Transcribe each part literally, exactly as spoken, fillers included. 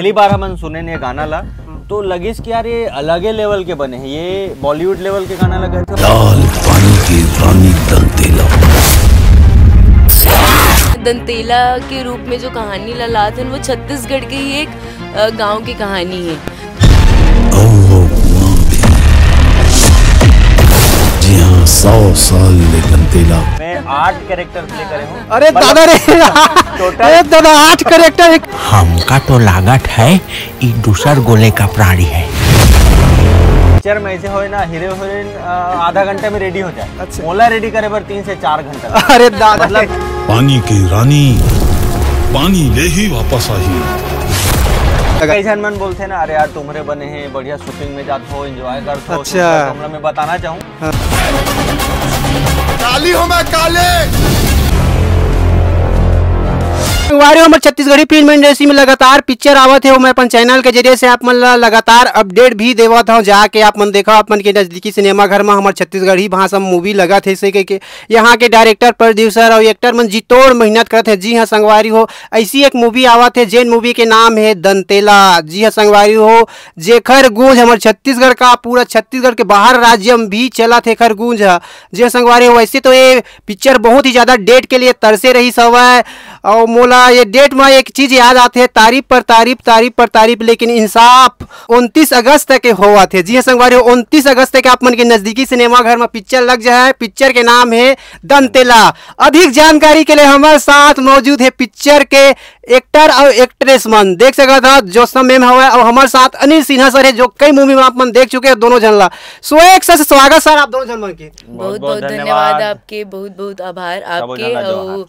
पहली बार हमन सुने ने गाना ला, तो लगिस कि यार, ये अलगे लेवल के बने हैं, ये बॉलीवुड लेवल के गाना लगे थे। लाल पानी की रानी दंतेला। दंतेला के रूप में जो कहानी ला लात हन, वो छत्तीसगढ़ के ही एक, अ, गांव की कहानी है। ओ, वो गांव भी, जी हाँ, सौ साल ले दंतेला। मैं आठ कैरेक्टर प्ले करे हूँ। अरे मतलब, दादा रे, टोटल अरे दादा, आठ कैरेक्टर। हमका तो लागत है, ई दूसर गोले का प्राणी है। पिक्चर में ऐसे होए ना, हीरो हीरोइन, अ, आधा घंटे में रेडी हो जाए। अच्छा। मोला रेडी करे बर तीन से चार घंटा। अरे दादा। मतलब, पानी की रानी पानी ले ही वापस आही। कई झन मन बोलथे ना, "अरे यार, तुम्हरे बने हैं, बढ़िया शूटिंग में जात हो, एंजॉय करत हो, अच्छा। तुमला तो हमला मैं बताना चाहूँ।" हाँ। काली हो मैं काली। संगवारी हो, हमर छत्तीसगढ़ी फिल्म इंडस्ट्री में लगातार पिक्चर आवत हे, मैं अपन चैनल के जरिए से आप मन ला लगातार अपडेट भी देवत हूँ। जाके आप मन देखो, आप मन के नजदीकी सिनेमा घर में हमर छत्तीसगढ़ी भाषा में मूवी लगत हे, से के, के यहाँ के डायरेक्टर, प्रोड्यूसर और एक्टर मन जी तोड़ मेहनत करत हे। जी हाँ संगवारी हो, ऐसी एक मूवी आवत हे, जेन मूवी के नाम है दंतेला। जी हाँ संगवारी हो, जेखर गूंज हमर छत्तीसगढ़ का, पूरा छत्तीसगढ़ के बाहर राज्य में भी चलत हे एखर गूंज ह। जी हाँ संगवारी हो, वैसे तो ये पिक्चर बहुत ही ज्यादा डेट के लिए तरसे रहिस हवय। और मोला ये डेट में एक चीज याद आथे, तारीफ पर तारीफ, तारीफ पर तारीफ, लेकिन इंसाफ उनतीस अगस्त के होवत हे। जी हाँ संगवारी हो, उनतीस अगस्त के आप मन के नजदीकी सिनेमा घर में पिक्चर लग जाए। पिक्चर के नाम है दंतेला। अधिक जानकारी के लिए हमारे साथ मौजूद है पिक्चर के एक्टर और एक्ट्रेस मन। देख सकत हो, ज्योत्सना मैम हवय और हमारे साथ अनिल सिन्हा सर है, जो कई मूवी में आप मन देख चुके हैं दोनों झन ला। सो एक से स्वागत सर आप दोनों झन मन के। बहुत बहुत धन्यवाद आपके, बहुत बहुत आभार आपके और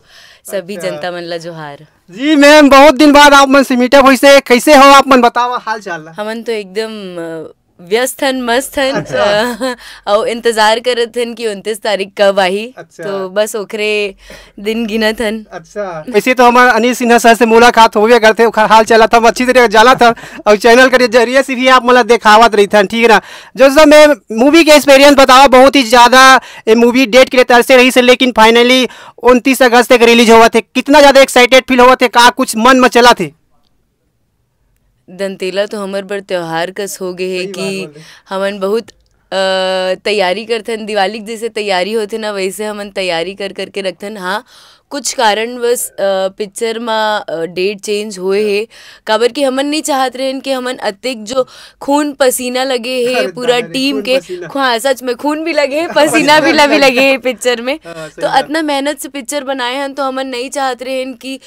सभी जनता मन ला जोहार। जी मैम, बहुत दिन बाद आप मन से मीटअप होइसे, कैसे हो आप मन, बतावा हाल चाल ला। हमन तो एकदम, अ, व्यस्त हन, मस्त हन, अच्छा। अ, अउ इंतजार करत हन कि उनतीस तारीख कब आही। अच्छा। तो बस ओखरे दिन गिनत हन। अच्छा, वैसे तो हमार अनिल सिन्हा सर से मुलाकात होबे करथे, ओखर हाल चाल हम अच्छी तरह जानत हन, और चैनल के जरिए से भी आप मन ला देखावत रहिथन, ठीक है ना। जो सब मैं मूवी के एक्सपीरियंस बतावा, बहुत ही ज्यादा ये मूवी डेट के लिए तरसे रहिस हे, लेकिन फाइनली उनतीस अगस्त तक रिलीज होवत हे। कितना ज्यादा एक्साइटेड फील होवत हे, का कुछ मन में चलत हे? दंतेला तो हमर बर त्योहार कस हो गे हे कि हमन बहुत, अ, तैयारी करथन। दिवाली के जैसे तैयारी होथे ना, वैसे हमन तैयारी कर करके रखथन। हाँ, कुछ कारणवश, अ, पिक्चर म, अ, डेट चेंज होए हे, काबर कि हमन नहीं चाहत रहेन कि हमन अतेक जो खून पसीना लगे हे पूरा टीम के, हाँ, सच में खून भी लगे हे, पसीना भी लगे हे पिक्चर में। तो अतना मेहनत से पिक्चर बनाए हन, तो हमन नहीं चाहत रहेन कि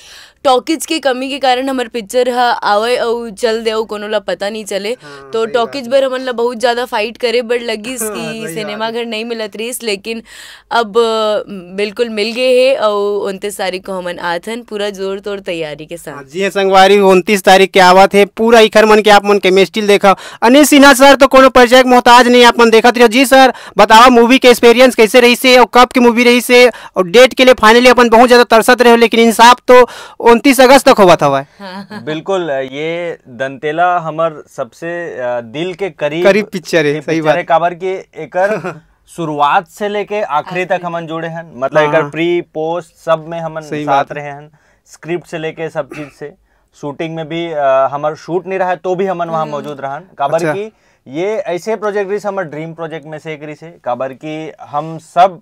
टॉकीज के कमी के कारण हमर पिक्चर ह आवय अउ चल दे अउ कोनो ला पता नहीं चले। हाँ, तो टॉकीज बर हमन ला बहुत ज्यादा फाइट करे बर लगिस कि सिनेमा घर नहीं मिलत रहिस, लेकिन अब, अ, बिल्कुल मिल गे हे अउ उनतीस तारीख को हमन आथन पूरा जोर तोड़ तैयारी के साथ। हाँ, जी हाँ संगवारी, उनतीस तारीख के आवत हे, पूरा इखर मन के आप मन केमिस्ट्री देखा। अनिल सिन्हा सर तो कोनो परिचय के मोहताज नहीं, आप मन देखत रहियो। जी सर, बतावा मूवी के एक्सपीरियंस कैसे रहिस हे अउ कब के मूवी रहिस हे अउ डेट के लिए फाइनली अपन बहुत ज्यादा तरसत रहे हो, लेकिन इंसाफ तो उनतीस अगस्त तक होवत हवय। बिल्कुल, ये दंतेला हमर सबसे, अ, दिल के करीब करीब पिक्चर हे, के सही पिक्चर बात। हे, काबर कि एकर शुरुआत से लेके आखिरी तक हमन जुड़े हन, मतलब एकर प्री पोस्ट सब में हमन सही साथ बात हे। रहे हन, स्क्रिप्ट से लेके सब चीज से। शूटिंग में भी, अ, हमर शूट नहीं रहा है तो भी हमन वहाँ मौजूद रहन, काबर अच्छा। कि ये ऐसे प्रोजेक्ट रहिस, हमर ड्रीम प्रोजेक्ट में से एक रहिस हे, काबर कि हम सब,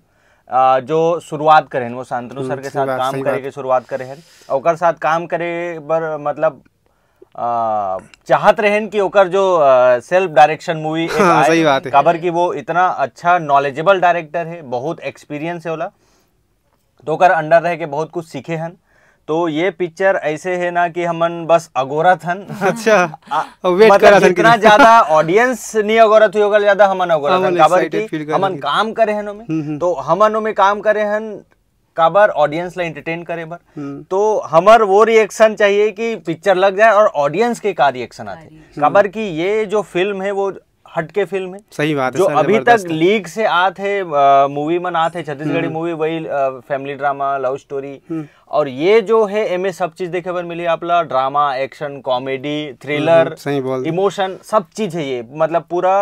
अ, जो शुरुआत करे हन वो शांतनु हम्म, सर के सही साथ बात, काम सही करे बात। के शुरुआत करे हन, ओकर साथ काम करे बर मतलब, अ, चाहत रहेन कि ओकर जो, अ, सेल्फ डायरेक्शन मूवी एक हाँ, आए, सही बात है। काबर कि वो इतना अच्छा नॉलेजेबल डायरेक्टर है, बहुत एक्सपीरियंस है ओला, तो ओकर अंडर रह के बहुत कुछ सीखे हन। तो ये पिक्चर ऐसे है ना कि हमन बस अगोरत हन। अच्छा, आ, वेट मतलब करत हन कि जितना ज्यादा ऑडियंस नहीं अगोरत हुई, ओकर ज्यादा हमन अगोरत हमन हन, काबर excited कि फील करत हमन हन। काम करे हन ओमे, हम्म, हम्म। तो हमन ओमे काम करे हन काबर ऑडियंस ला एंटरटेन करे बर। हम्म। तो हमर वो रिएक्शन चाहिए कि पिक्चर लग जाए और ऑडियंस के का रिएक्शन आथे। रिएक्शन। काबर कि ये जो फिल्म है वो हटके फिल्म है। सही बात है जो सर, अभी तक जबरदस्त है। लीक से आत है मूवी मन आत है छत्तीसगढ़ी मूवी, वही फैमिली ड्रामा, लव स्टोरी, और ये जो है एमे सब चीज देखे बर मिली आपला, ड्रामा, एक्शन, कॉमेडी, थ्रिलर, सही बोल दे। इमोशन, सब चीज है ये। मतलब पूरा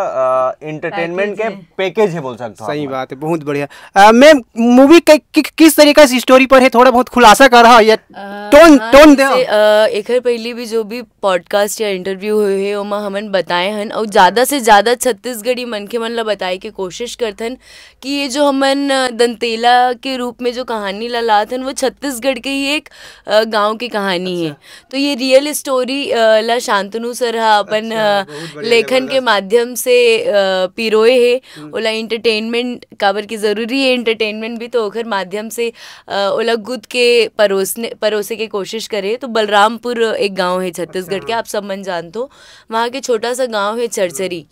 एंटरटेनमेंट के पैकेज है बोल सकते हो आप सही मन। बात है, बहुत बढ़िया। आ, मैं मूवी के, कि, किस तरीका से स्टोरी पर है, थोड़ा बहुत खुलासा कर रहा ये टोन हाँ, टोन दे। जैसे, अ, एकर पहली भी जो भी पॉडकास्ट या इंटरव्यू हुए है, ओमा हमन बताए हन और ज्यादा से ज्यादा छत्तीसगढ़ी मनखे मन ला बताए के कोशिश करथन कि ये जो हमन, अ, दंतेला के रूप में जो कहानी ला लात हन, वो छत्तीसगढ़ के ही एक, अ, गांव की कहानी है। तो ये रियल स्टोरी, अ, ला शांतनु सर हा अपन, अ, लेखन के माध्यम से, अ, पिरोए हे। ओला एंटरटेनमेंट, काबर की जरूरी है एंटरटेनमेंट भी, तो ओखर माध्यम से, अ, ओला गुद के परोसने परोसे के कोशिश करे। तो बलरामपुर एक गांव है छत्तीसगढ़ के, आप सब मन जानत हो, वहाँ के छोटा सा गांव है चरचरी।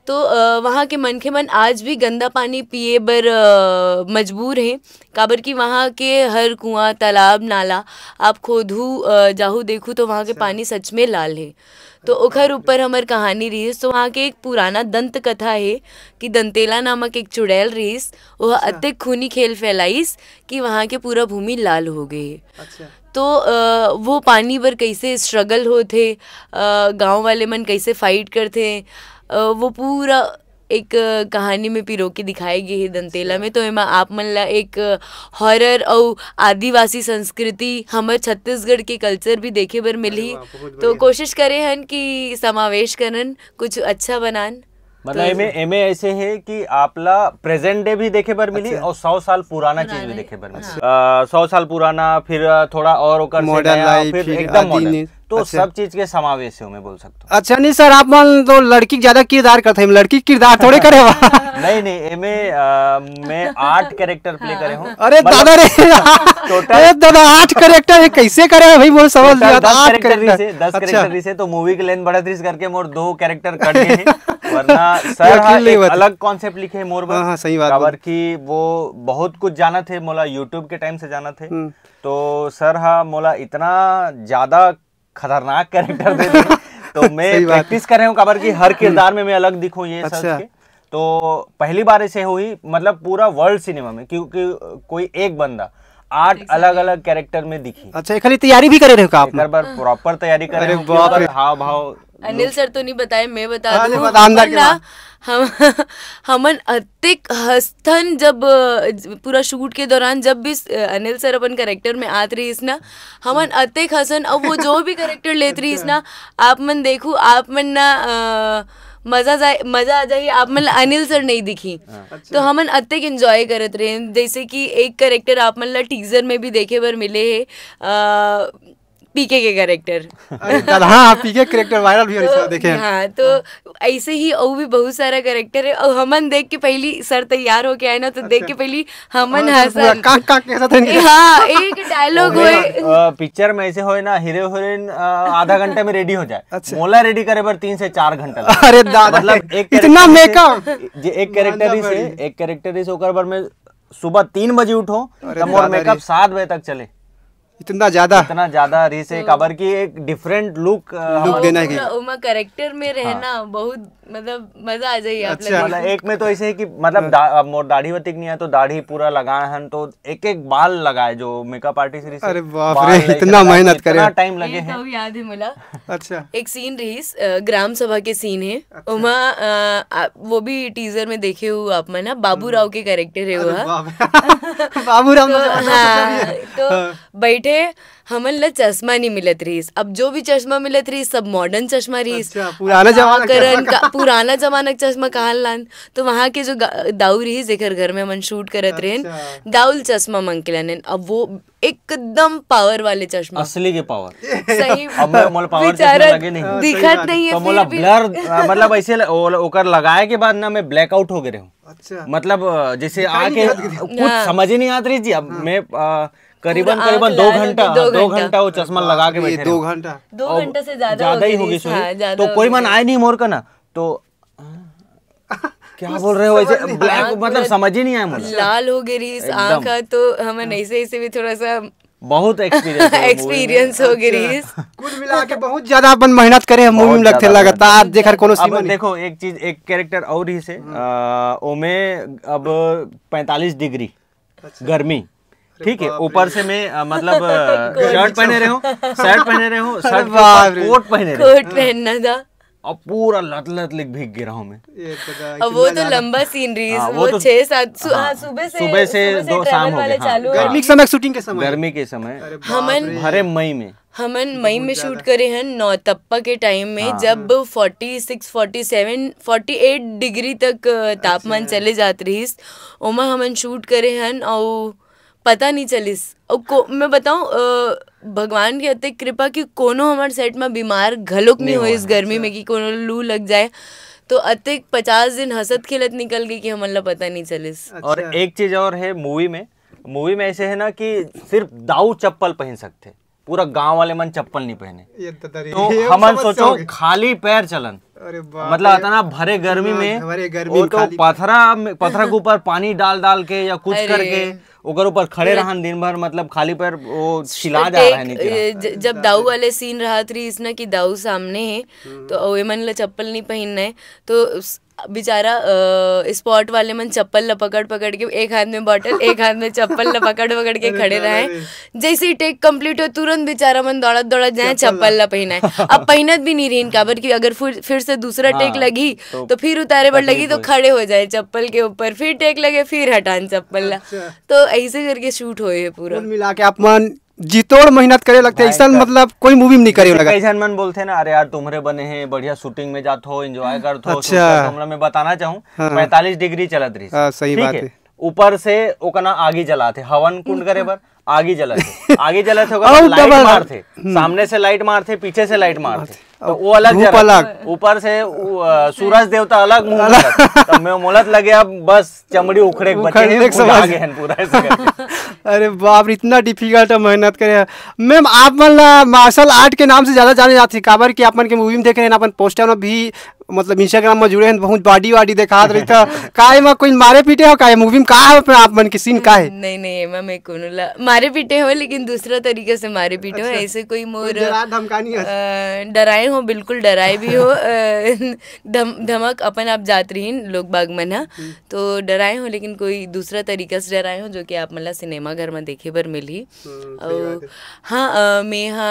तो, अ, वहाँ के मनखे मन आज भी गंदा पानी पिए बर, अ, मजबूर हैं, काबर कि वहाँ के हर कुआं, तालाब, नाला आप खोदहू, अ, जाहू देखू तो वहाँ के पानी सच में लाल है। तो ओखर ऊपर हमर कहानी रहिस। तो वहाँ के एक पुराना दंत कथा है कि दंतेला नामक एक चुड़ैल रहिस, वह अतेक खूनी खेल फैलाइस कि वहाँ के पूरा भूमि लाल हो गई। अच्छा। तो, अ, वो पानी बर कैसे स्ट्रगल होथे, अ, गांव वाले मन कैसे फाइट करथे, अ, वो पूरा एक, अ, कहानी में पिरो के दिखाए गे हे दंतेला में। तो एमा आप मन ला एक, अ, हॉरर अउ आदिवासी संस्कृति, हमर छत्तीसगढ़ के कल्चर भी देखे बर मिलही। वाह, बहुत तो कोशिश करे हन कि समावेश करन, कुछ अच्छा बनान। मतलब एमे एमे ऐसे है कि आपला प्रेजेंट डे भी देखे बर मिली और सौ साल पुराना चीज भी देखे बर मिली। अ, सौ साल पुराना, फिर, अ, थोड़ा और ओकर से Modern नया, life, फिर फिर एकदम मॉडर्न। आधुनिक। तो अच्छा। सब चीज के समावेश है, मैं बोल सकता हूँ। अच्छा नहीं सर, आप मन तो लड़की के ज्यादा किरदार करते हैं, लड़की के किरदार थोड़े करे हुआ। नहीं नहीं, एमे, अ, मैं आठ कैरेक्टर प्ले करे हूँ। अरे दादा रे, टोटल अरे दादा, आठ कैरेक्टर है, कैसे करे है भाई, वो समझ लिया, दस आठ कैरेक्टर कैरेक्टर। से, दस अच्छा। कैरेक्टर से तो मूवी के लेंथ बढ़त रहिस करके मोर दो कैरेक्टर कट गए हैं। वरना सर यकीन हा नहीं एक होता। अलग कॉन्सेप्ट लिखे हैं मोर बर। हाँ, हाँ, सही बात काबर बोल। कि वो बहुत कुछ जानत हे, मोला यूट्यूब के टाइम से जानत हे। हम्म। तो सर हा मोला इतना ज्यादा खतरनाक कैरेक्टर दे दे, तो मैं सही बात। प्रैक्टिस करे हूँ, काबर कि हर किरदार में मैं अलग दिखूँ ये अच्छा। सोच के। तो पहली बार ऐसे हुई, मतलब पूरा वर्ल्ड सिनेमा में, क्योंकि कोई एक बंदा आठ अलग अलग कैरेक्टर में दिखी। अच्छा, ये खाली तैयारी भी करे रहे हो का आप? एकर बर प्रॉपर तैयारी करे अरे हूँ, बाप रे। हाव भाव। अनिल सर तो नहीं बताए, मैं बता हाँ, नहीं, दूँ। बता, अंदर हमन के ना, बात। हम हमन अतिक हंसथन जब, अ, ज- पूरा शूट के दौरान जब भी, अ, अनिल सर अपन कैरेक्टर में आत रहिस ना, हमन अतिक हंसन। अब वो जो भी कैरेक्टर लेत रहिस ना, आप मन देखू, आप मन ना, अ, मजा जाए, मजा आ जाही, आप मन ला अनिल सर नहीं दिखी। तो हमन अतिक एंजॉय करत रहे। जैसे कि एक कैरेक्टर आप मन ला टीजर में भी देखे बर मिले हे, अ, पीके के कैरेक्टर। अरे दादा, हाँ, पीके कैरेक्टर वायरल भी हो रही है, देखे हैं। हाँ, तो ऐसे ही और भी बहुत सारा कैरेक्टर है। और हमन देख के पहली सर तैयार होके आए ना, तो देख के पहली हमन पूरा हंसन। कांक कांक के साथ है। हाँ, एक डायलॉग होए। अ, पिक्चर में ऐसे होए ना, हीरो हीरोइन, अ, आधा घंटे में रेडी हो जाए। अच्छा। मोला रेडी करे बर तीन से चार घंटा लगे। अरे दादा, मतलब एक इतना character मेकअप। से, जे एक कैरेक्टर मानना से, पड़ी। एक कैरेक्टर से ओकर बर मैं सुबह तीन बजे उठो, अरे तब मोर दादा रे। मेकअप सात बजे तक चले। इतना ज्यादा। इतना ज्यादा रहिस हे, काबर कि एक डिफरेंट लुक, अ, लुक हम देना है कि पूरा ओमा कैरेक्टर में रहना बहुत, मतलब, मजा आ जाही आप अच्छा। लोग। मतलब एक में तो ऐसे है कि मतलब दा, अब मोर दाढ़ी वतिक नहीं है, तो दाढ़ी पूरा लगाए हन, तो एक एक बाल लगाए जो मेकअप आर्टिस्ट रहिस हे, अरे बाप बाल रे, लेके इतना लगाए, मेहनत करे इतना हैं। टाइम लगे ये हैं। तो याद है मोला। अच्छा। एक सीन रहिस, अ, ग्राम सभा के सीन है, ओमा, अ, आ, वो भी टीजर में देखे हो आप मन, बाबू राव के कैरेक्टर है वो, अरे हाँ। बाप रे। बाबू राम तो, जबरदस्त हाँ, है। तो बैठे हमन ला चश्मा नहीं मिलत रहिस। अब जो भी चश्मा मिलत रहिस, सब मॉडर्न चश्मा रहिस। अच्छा, पुराना जमाना के करन का, पुराना जमाना के चश्मा कहाँ लान? तो वहाँ के जो गा- दाऊ रहिस, जेकर घर में हमन शूट करत रहेन, अच्छा। दाऊ ल चश्मा मांग के लानेन। अब वो एकदम पावर वाले चश्मा, असली के पावर। सही अब मैं मोला पावर बेचारा चश्मा लगे नहीं। दिखत नहीं है, तो मोला फिर भी ब्लर, मतलब ऐसे ल-, ओ-, ओकर लगाए के बाद ना मैं ब्लैकआउट हो गए रहूँ। अच्छा। मतलब, अ, जैसे दिखाई आके नहीं देता। कुछ हाँ। समझ ही नहीं आत रही जी। अब मैं, अ, करीबन करीबन दो लाल हो घंटा, गए, दो दो घंटा। घंटा वो चश्मा लगा के ये बैठे दो रहे। घंटा। दो अब घंटा से ज्यादा ज्यादा ही हो होगी गई, सोई। हाँ, ज्यादा तो हो कोई गई। मन आए नहीं मोर का ना, तो क्या बोल रहे हो ऐसे, ब्लैक, मतलब समझ ही नहीं आया मुझे। लाल हो गई रही एकदम। आँख, तो हमन ऐसे ऐसे भी थोड़ा सा बहुत एक्सपीरियंस हो movie में। एक्सपीरियंस हो गे रहिस। कुल मिला के बहुत ज्यादा अपन मेहनत करे हैं मूवी में, लगथे लगातार जेकर कोनो सीमा नहीं। देखो, एक चीज, एक कैरेक्टर और ही से, ओमे अब पैंतालीस डिग्री गर्मी, ठीक है, ऊपर से मैं, मतलब, शर्ट पहने रहे हूँ, शर्ट पहने रहे हूँ, शर्ट के ऊपर कोट पहने रहे हूँ। कोट पहनना था। अब पूरा लत लत लिक भीग गिरा हूँ मैं। अब वो तो लंबा सीन रही, वो छह सात, हाँ, सुबह से, सुबह से दो शाम हो गए, हाँ। चालू। गर्मी के समय, शूटिंग के समय। गर्मी के समय। हमन भरे मई में। हमन मई में शूट करे हन नौतप्पा के टाइम में, जब forty six, forty seven, forty eight degree तक तापमान चले जात रहिस। ओमा हमन शूट करे हन, अउ पता नहीं चलिस। अउ मैं बताऊं, भगवान के अतेक कृपा कि कोनो हमर सेट में बीमार घलोक नहीं होइस गर्मी में कि कोनो लू लग जाए। तो अतेक पचास दिन हंसत खेलत निकल गई कि हमन ला पता नहीं चलिस। और एक चीज और है मूवी में, मूवी में ऐसे है ना कि सिर्फ दाऊ चप्पल पहन सकथे, पूरा गांव वाले मन चप्पल नहीं पहने। तो हमन सोचो, खाली पैर चलन, मतलब इतना भरे गर्मी में, वो तो पथरा में, पथरा के ऊपर पानी डाल डाल के या कुछ करके ओकर ऊपर खड़े रहन दिन भर, मतलब खाली पैर वो छिला जा रहा है नीचे। जब दाऊ वाले सीन रहत रहिस ना कि दाऊ सामने है, तो एमन ला चप्पल नहीं पहनना है, तो बेचारा स्पॉट वाले मन चप्पल ला पकड़ पकड़ के, एक हाथ में बॉटल, एक हाथ में चप्पल ला पकड़ पकड़ के खड़े रहे। जैसे ही टेक कंप्लीट हो, तुरंत बेचारा मन दौड़त दौड़त जाए, चप्पल ला पहनाए। अब पहनत भी नहीं रहिन, काबर कि अगर फिर से दूसरा टेक लगी तो फिर उतारे बर लगी, तो खड़े हो जाए चप्पल के ऊपर, फिर टेक लगे, फिर हटान चप्पल ला। तो ऐसे करके शूट होए है पूरा। कुल मिला के आप मन जितोड़ मेहनत करे लगथे, ऐसा मतलब कोई मूवी में नहीं करे लगा। कई झन मन बोलथे ना, "अरे यार, तुम्हरे बने हैं, बढ़िया शूटिंग में जात हो, एंजॉय करत हो।" अच्छा, मैं बताना चाहूँ, पैंतालीस डिग्री चलत रही। सही बात है। ऊपर से ओकना आगी जलाथे, हवन कुंड करे बर आगी जलाथे, आगी जलाथे, ओकर लाइट मारथे, सामने से लाइट मारथे, पीछे से लाइट मारथे। तो वो अलग धूप अलग। ऊपर से सूरज देवता अलग, मुंह अलग। तो मैं मोलत लगे, अब बस चमड़ी उखड़े के बचे हैं, पूरा ऐसे करके। अरे बाप रे, इतना डिफिकल्ट मेहनत करे। मैम, आप मन ला मार्शल आर्ट के नाम से ज्यादा जाने जाते, काबर कि आप मन के मूवी में देख रहे हैं, अपन पोस्टर में भी, मतलब इंस्टाग्राम में जुड़े हैं, बहुत बॉडी वाडी दिखात रही था। काय में कोई मारे पीटे हो, काय मूवी में का है अपना आप मन के सीन का है? नहीं नहीं, एमा मैं कोनो ला मारे पीटे हो, लेकिन दूसरा तरीके से मारे पीटे हो। ऐसे कोई मोर डरा धमकानी है? डराए हो, बिल्कुल डराए भी हो। धम, धमक अपन आप जात रहीन लोग बाग मन ह, तो डराए हो, लेकिन कोई दूसरा तरीका से डराए हो जो कि आप मन ला सिनेमा घर में देखे बर मिलही। अउ हाँ, मैं हा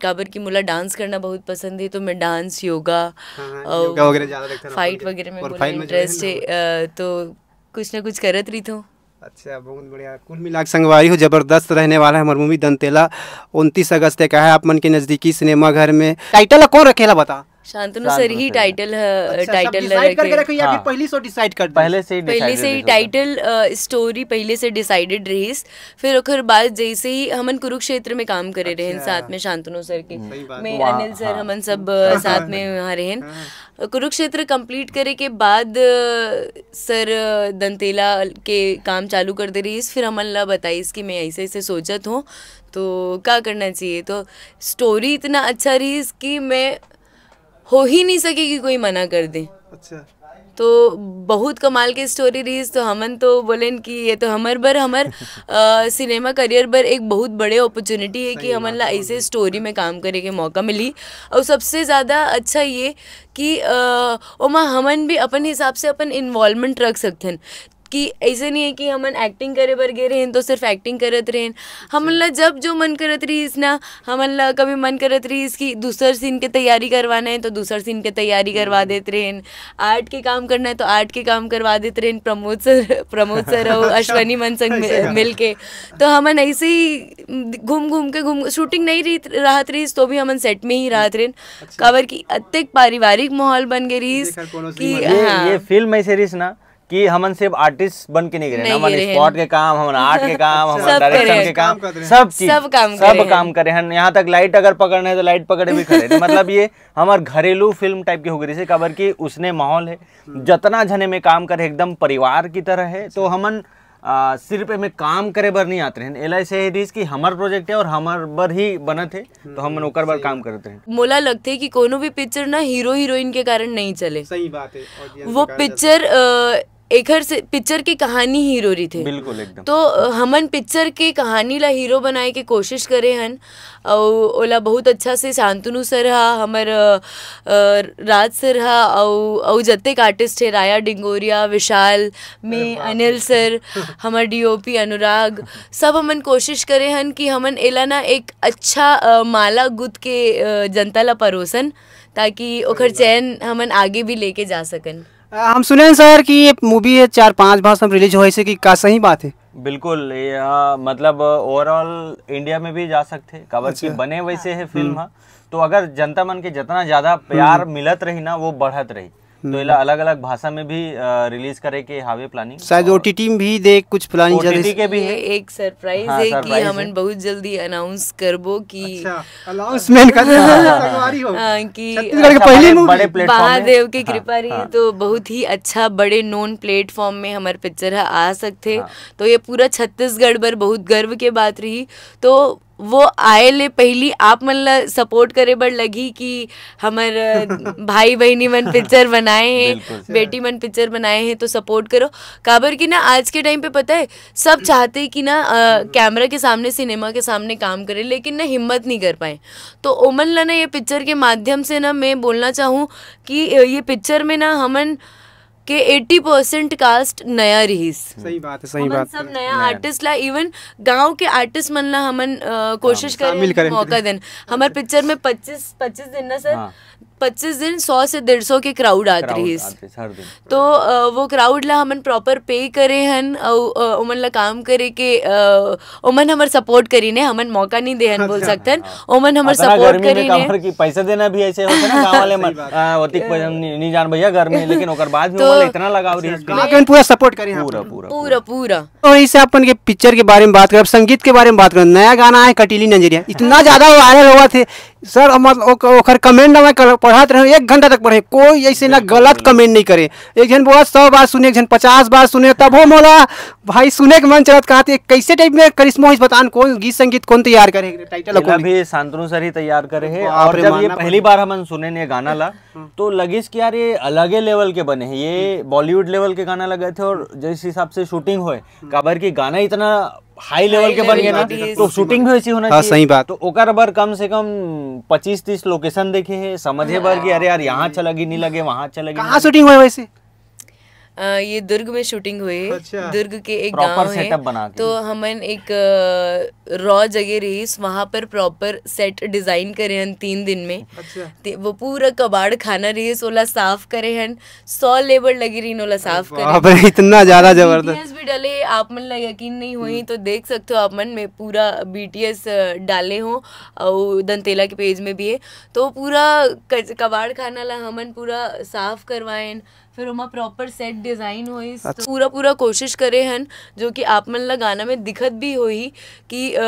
काबर कि मोला डांस करना बहुत पसंद है, तो मैं डांस, योगा अउ फाइट वगैरह में मोला इंटरेस्ट है, तो कुछ ना कुछ करत रहिथो। अच्छा, बहुत बढ़िया। कुल मिला के संगवारी हो, जबरदस्त रहने वाला है हमार मूवी दंतेला। उनतीस अगस्त का है आप मन के नजदीकी सिनेमा घर में। टाइटल कौन रखेला बता? शांतनु सर ही टाइटल है। अच्छा, टाइटल डिसाइड करके रखे या फिर पहले से डिसाइड कर? पहले से ही पहले से ही टाइटल, स्टोरी पहले से डिसाइडेड रहीस। फिर ओकर बाद जैसे ही हमन कुरुक्षेत्र में काम करे रहे साथ में शांतनु सर के, मैं, अनिल सर, हमन सब साथ में वहाँ रहे। कुरुक्षेत्र कंप्लीट करे के बाद सर दंतेला के काम चालू कर दे रहीस। फिर हमन ला बताइस कि मैं ऐसे ऐसे सोचत हूँ, तो क्या करना चाहिए। तो स्टोरी इतना अच्छा रहीस कि मैं हो ही नहीं सके कि कोई मना कर दे। अच्छा। तो बहुत कमाल के स्टोरी रहीस, तो हमन तो बोलेन कि ये तो हमर बर, हमर सिनेमा करियर बर एक बहुत बड़े अपॉर्चुनिटी है कि हमन ला ऐसे स्टोरी में काम करे के मौका मिली। और सबसे ज़्यादा अच्छा ये कि ओमा हमन भी अपन हिसाब से अपन इन्वॉल्वमेंट रख सकथन। कि ऐसे नहीं है कि हमन एक्टिंग करे बर गे रहेन तो सिर्फ एक्टिंग करत रहेन। हमन ला जब जो मन करत रहीस ना, हमन ला कभी मन करत रहीस कि दूसर सीन के तैयारी करवाना है तो दूसर सीन के तैयारी करवा देत रहेन, आर्ट के काम करना है तो आर्ट के काम करवा देत रहेन। प्रमोद सर, प्रमोद सर अउ अश्वनी मन संग मिल के, तो हमन ऐसे ही घूम घूम के घूम, शूटिंग नहीं रहत रहीस तो भी हमन सेट में ही रहत रहेन। काबर कि अतेक पारिवारिक माहौल बन गे रहीस कि ये फिल्म ऐसे रहीस ना कि हमन सिर्फ आर्टिस्ट बन के नहीं गए, हमन स्पॉट के काम, हमन आर्ट के काम, हमन डायरेक्शन के काम, सब चीज, सब काम, सब काम करे हन। यहाँ तक लाइट अगर पकड़ना है तो लाइट पकड़े भी खड़े। मतलब ये हमर घरेलू फिल्म टाइप के हो गई, काबर कि उसने माहौल है, जितना झने में काम करे एकदम परिवार की तरह है। तो हमन सिर्फ एमे काम करे बर नहीं आत रहेन, एला ऐसे ही रहीस कि हमर प्रोजेक्ट है और हमर बर ही बनत है, तो हमन ओकर बर काम करत रहेन। मोला लगथे कि कोनो भी पिक्चर ना हीरो हीरोइन के कारण नहीं चले। सही बात है। वो पिक्चर एखर से पिक्चर के कहानी हीरो रहिथे। बिल्कुल, एकदम। तो अ, हमन पिक्चर के कहानी ला हीरो बनाए के कोशिश करे हन, अउ ओला बहुत अच्छा से शांतनु सर हा, हमर अ, अ, राज सर हा, अउ अउ जतेक आर्टिस्ट हे, राया डिंगोरिया, विशाल, मैं, अनिल सर, हमर डीओपी अनुराग, सब हमन कोशिश करे हन कि हमन एला ना एक अच्छा अ, माला गुथ के अ, जनता ला परोसन, ताकि ओखर चयन हमन आगे भी लेके जा सकन। अ, हम सुने हन सर कि ये मूवी है चार पांच भाषा में रिलीज होए से कि का सही बात है? बिल्कुल, ये, अ, मतलब ओवरऑल इंडिया में भी जा सकथे, काबर कि अच्छा। बने वैसे है फिल्म हम्म। हा। तो अगर जनता मन के जितना ज्यादा प्यार हम्म। मिलत रही ना, वो बढ़त रही। तो हम्म। एला अलग-अलग भाषा में भी, अ, रिलीज करे के हावे प्लानिंग। शायद और ओटीटी में भी दे कुछ प्लानिंग चल रही ओटीटी है। के भी ये है। एक सरप्राइज हाँ, है कि सरप्राइज हमन है। बहुत जल्दी अनाउंस करबो कि अच्छा, अनाउंसमेंट कर देना, संगवारी हो। हाँ, कि छत्तीसगढ़ के अच्छा, पहली बड़े, मूवी। बड़े प्लेटफॉर्म में। महादेव की हाँ, कृपा रही हाँ। तो बहुत ही अच्छा बड़े नोन प्लेटफॉर्म में हमर पिक्चर ह आ सकथे। हाँ। तो ये पूरा छत्तीसगढ़ बर बहुत गर्व के बात रही। तो वो आए ले पहली आप मन ला सपोर्ट करे बर लगही कि हमर, अ, भाई बहिनी मन पिक्चर बनाए हे, बिल्कुल सर। बेटी मन पिक्चर बनाए हे, तो सपोर्ट करो। काबर कि ना आज के टाइम पे पता है, सब चाहते कि ना, अ, कैमरा के सामने, सिनेमा के सामने काम करे, लेकिन ना हिम्मत नहीं कर पाए। तो ओमन ला ना ये पिक्चर के माध्यम से ना मैं बोलना चाहूँ कि, अ, ये पिक्चर में ना हमन के एटी परसेंट कास्ट नया रिहिस। सही बात है, सही हमन बात सब है। नया नया। आर्टिस्ट ला, इवन गांव के आर्टिस्ट मन ला हमन, अ, कोशिश हाँ, करें, शामिल करें। मौका देन। हमर पिक्चर में पच्चीस, पच्चीस दिन ना सर, हाँ। पच्चीस दिन सौ से डेढ़ सौ के क्राउड आत क्राउड रिहिस। आत रिहिस हर दिन। तो, अ, वो क्राउड ला हमन प्रॉपर पे करे हन, अउ, अ, ओमन ला काम करे के, अ, ओमन हमर सपोर्ट करीन हे, हमन मौका नहीं देहन बोल अच्छा। सकथन, हाँ। ओमन हमर अतना सपोर्ट गर्मी में करीन हे। काबर कि पैसा देना भी ऐसे होथे ना गाँव वाले सही मन, बात। "आ, ओतिक पैसा नहीं, नहीं जान भैया, गर्मी है," लेकिन ओकर बाद भी तो ओमन ला इतना लगाव रहिस कि गाँव के पूरा सपोर्ट करे हैं पूरा, आप। पूरा, पूरा, पूरा। पूरा। तो इसे अपन के पिक्चर के बारे में बात करब, संगीत के बारे में बात करब, नया गाना है कटीली नजरिया, इतना ज्यादा वायरल हुआ थे सर, हम ओक-, ओकर कमेंट ना मैं कल पढ़त रहे, एक घंटा तक पढ़े, कोई ऐसे ना बिल्कुल, गलत बिल्कुल। कमेंट नहीं करे। एक जन बोला सौ बार सुने, एक जन पचास बार सुने, तब हो मोला भाई सुने के मन चलत कहत, ये कैसे टाइप में करिश्मा होइस बतान, कौन गीत संगीत कौन तैयार करे, टाइटल एला कौन? भी शांतनु सर ही तैयार करे हे। बाप और रे, जब ये मानना पहली पड़ेगा। बार हमन सुने ने गाना ला, हम्म। तो लगिस कि यार ये अलगे लेवल के बने हे, ये बॉलीवुड लेवल के गाना लगे थे और जिस हिसाब से शूटिंग होए, हम्म। काबर कि गाना इतना हाई लेवल हाई के बन लेवल गए ना, के तो शूटिंग भी ऐसी होना हाँ, चाहिए। सही बात। तो ओकर बर कम से कम पच्चीस तीस लोकेशन देखे हे, समझे बर कि अरे यार यहाँ अच्छा लगी, नहीं लगे, वहाँ अच्छा लगी, कहाँ नहीं लगे। शूटिंग हुआ है वैसे? अ, ये दुर्ग में शूटिंग हुई है। अच्छा। दुर्ग के एक प्रॉपर गांव है। सेटअप बना के। तो हमन एक, अ, रॉ जगह रहीस, वहाँ पर प्रॉपर सेट डिजाइन करे हन तीन दिन में। अच्छा। ते, वो पूरा कबाड़ खाना रहीस, ओला साफ करे हन, सौ लेबर लगी रहीन ओला साफ करे। बाप रे, इतना ज्यादा जबरदस्त। बीटीएस भी डाले, आप मन ला यकीन नहीं होही, हम्म। तो देख सकते हो आप मन, मैं पूरा बीटीएस, अ, डाले हो, और दंतेला के पेज में भी है। तो पूरा कच-, कबाड़ खाना ला हमन पूरा साफ करवाएन, फिर ओमा प्रॉपर सेट डिजाइन होइस। अच्छा। तो पूरा, पूरा कोशिश करे हन, जो कि आप मन ला गाना में दिखत भी होही कि, अ,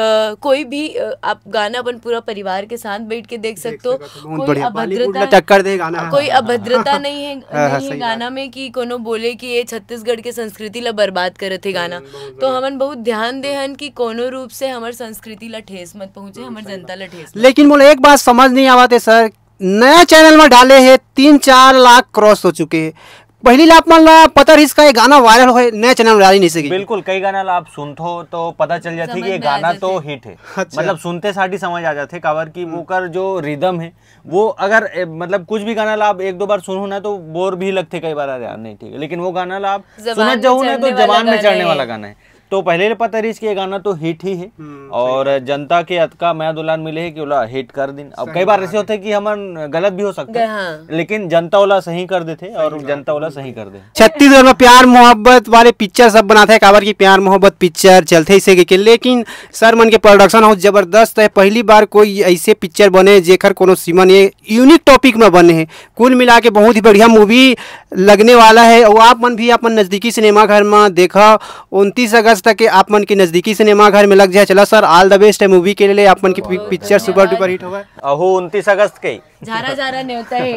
कोई भी, अ, आप गाना अपन पूरा परिवार के साथ बैठ के देख देख सकते हो। सकते हो, बहुत कोई बढ़िया। बॉलीवुड ला अभद्रता, टक्कर दे गाना। कोई अभद्रता नहीं है, हाँ, हाँ, नहीं है सही बात। गाना में कि कोनो बोले कि ये छत्तीसगढ़ के संस्कृति ला बर्बाद करत हे गाना। हम्म, बहुत तो बढ़िया। हमन बहुत ध्यान दे हन कि कोनो रूप से हमर संस्कृति ला ठेस मत पहुँचे, हम्म, हमर सही जनता बात। ला ठेस मत लेकिन मोला एक बात समझ नहीं आवत है सर, नया चैनल में डाले हे, तीन चार लाख क्रॉस हो चुके हे। पहली ला आप मन ला पता रहिस का ये गाना वायरल होए, नया चैनल में डाली नहीं सके। बिल्कुल, कई गाना ला आप सुनथो तो पता चल जाथे समझ कि ये में आ गाना तो जाथे। हिट है। अच्छा। मतलब सुनते साथ ही समझ आ जाथे, काबर कि हम्म। ओकर जो रिदम है वो अगर, ए, मतलब कुछ भी गाना ला आप एक दो बार सुनहू ना तो बोर भी लगथे कई बार, अरे यार नहीं ठीक है, लेकिन वो गाना ला आप जबान सुनत में जाहू ना तो चढ़ने वाला जबान में गाना चढ़ने है। वाला गाना है। तो पहले ले पता रहिस कि ये गाना तो हिट ही है हम्म, और सही बात। जनता के अतका मया दुलार मिले है कि ओला हिट कर दिन। अब सही कई बार बात ऐसे है। होथे कि हमन गलत भी हो सकथे, ग-, हाँ। लेकिन जनता ओला सही कर देथे और सही बात जनता है। ओला सही कर दे। छत्तीसगढ़ में प्यार मोहब्बत वाले पिक्चर सब बनाथे, काबर कि प्यार मोहब्बत पिक्चर चलथे इसे के, लेकिन सर मन के प्रोडक्शन हाउस जबरदस्त है। पहली बार कोई ऐसे पिक्चर बने जेकर कोनो सीमन ये यूनिक टॉपिक में बने है। कुल मिला के बहुत ही बढ़िया मूवी लगने वाला है। और आप मन भी अपन नजदीकी सिनेमा घर में देखा, उनतीस अगस्त तक के आप मन के नजदीकी सिनेमा घर में लग जाए। चला सर, ऑल द बेस्ट है मूवी के लिए, आप मन की पि-, पिक्चर सुपर डुपर हिट होगा। अहो, उनतीस अगस्त के। झारा झारा न्योता है।